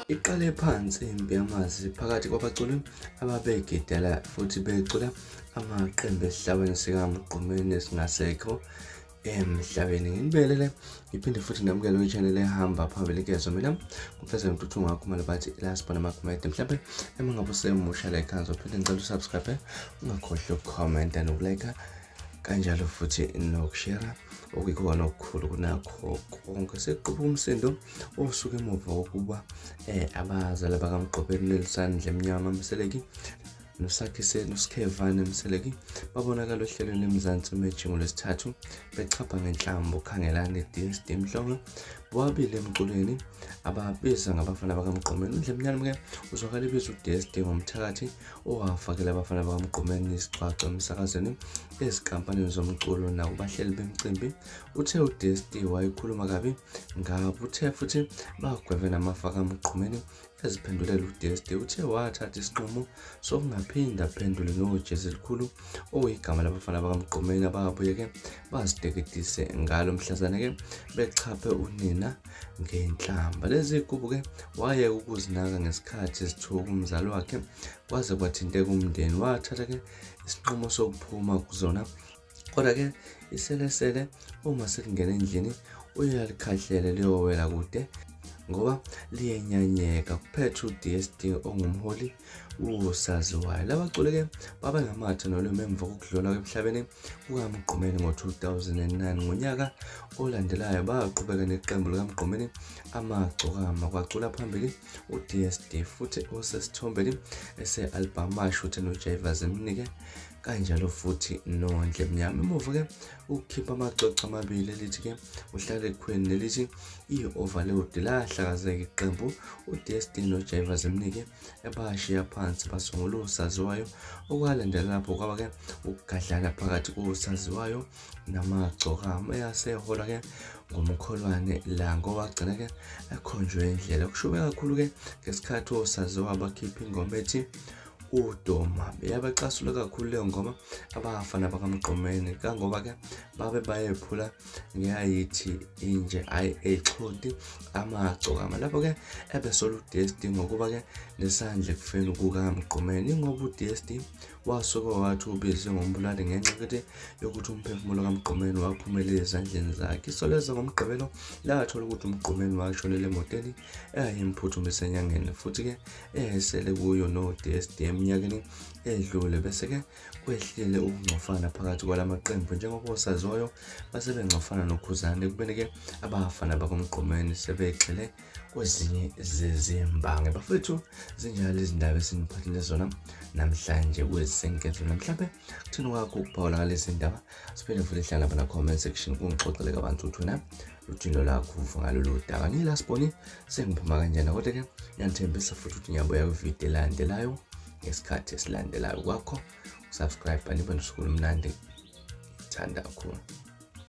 Iqale phansi impi yamazwi phakathi kwabaculi ababegidela futhi becula amaqembu esihlabeni sikaMgqumeni esingasekho emhlabeni. Nginibelele ngiphinde futhi namukele kwi-channel ehamba phambili kezo mina ngumfeza Ntuthu ngakhumalo bathi la sibona amakhomede mhlawumbe uma ngabe usemusha la ekhaya ngizophinde ngicela usubscribe ungakhohlwa ukukhomenta nokulike kanjalo futhi nokushera okuyikhona okukhulu kunakho konke. Sekuqubuka umsindo osuke emuva kokuba abazali bakaMgqobeli Nelson Ndlemnyama Mseleki noSakhise noSkhevane Mseleki babonakala ohlelweni lweMzansi Magic ngoLwesithathu bechapha ngenhlamvu uKhangelani DSD Mhlongo bobabili emculweni ababiza ngabafana bakaMgqumeni. UNdlemnyama-ke uzwakala ebiza uDSD ngomthakathi owafakela abafana bakaMgqumeni isigcwagcwa emsakazweni, ezinkampanini zomculo nakubahleli bemicimbi. Uthe uDSD wayekhuluma kabi ngabo. Uthe futhi bagweve namafa kaMgqumeni. Eziphendulela uDSD uthe wathatha isinqumo sokungaphinde aphendule noJezi Likhulu okuyigama labafana bakaMgqumeni ababuye-ke baziteketise ngalo mhlazane-ke bechaphe unina ngenhlamba. Lezi zigubu-ke wayeka ukuzinaka ngesikhathi zithuka umzali wakhe kwaze kwathinteka umndeni. Wathatha-ke isinqumo sokuphuma kuzona. Kodwa-ke iselesele uma selingena endlini uyalikhahlela liyowela kude ngoba liyenyanyeka, kuphetha uDSD ongumholi wosaziwayo. Labaculi-ke babe ngamathe nolwimi emva kokudlula emhlabeni kukaMgqumeni ngo-2009. Ngonyaka olandelayo baqhubeka neqembu likaMgqumeni Amagcokama kwacula phambili uDSD futhi osesithombeni ese-albhamu ashuthe noJaiva Zimnike kanjalo futhi noNdle Mnyama. Emuva-ke ukukhipha amacoco amabili elithi-ke uhlale ekhweni nelithi i-overload lahlakazeka iqembu uDSD noJaiva Zimnike ebashiya phansi basungula usaziwayo. Okwalandela lapho kwaba-ke ukugadlana phakathi kosaziwayo namagcokama eyasehola-ke ngomkholwane la ngowagcina-ke ekhonjwe indlela. Kushube kakhulu-ke ngesikhathi osaziwayo bakhipha ingoma ethi udoma yabacasula kakhulu leyo ngoma abafana bakaMgqumeni kangoba-ke babe bayephula ngeyayithi inje ayi exhonti amagcokama lapho-ke ebesola uDSD ngokuba-ke nesandla ekufeni kukaMgqumeni ingoba uDSD wasuke wathi ubizwe ngombulali ngenxa ukuthi yokuthi umphefumulo kaMgqumeni waphumela ezandleni zakhe. Isolezwe ngoMgqibelo lathola ukuthi uMgqumeni washonela emotweni eyayimphuthumise enyangeni futhi-ke eyayisele kuyo no-DSD eminyakeni edlule bese-ke kwehlile ukungcofana phakathi kwalamaqembu njengoba osaziwayo base bengcofana noKhuzani ekubeni-ke abafana bakoMgqumeni sebegxile kwezinye zezimbangi. Bafethu, zinjalo izindaba esiniphathele zona namhlanje kwezisenketho. Mhlawumbe kuthini kwakho ukuphawula ngalezi ndaba? Siphinde futhi hlala lapha na-comment section kungixoxele kabanzi ukuthi wena luthini lolakho uvo ngalolu daba. Ngila sibone sengiphuma kanjena, kodwa-ke ngiyanithembisa futhi ukuthi ngiyabuya kwividiyo elandelayo ngesikhathi esilandelayo. Kwakho usubscribe, nibe nosuku olumnandi. Thanda kakhulu.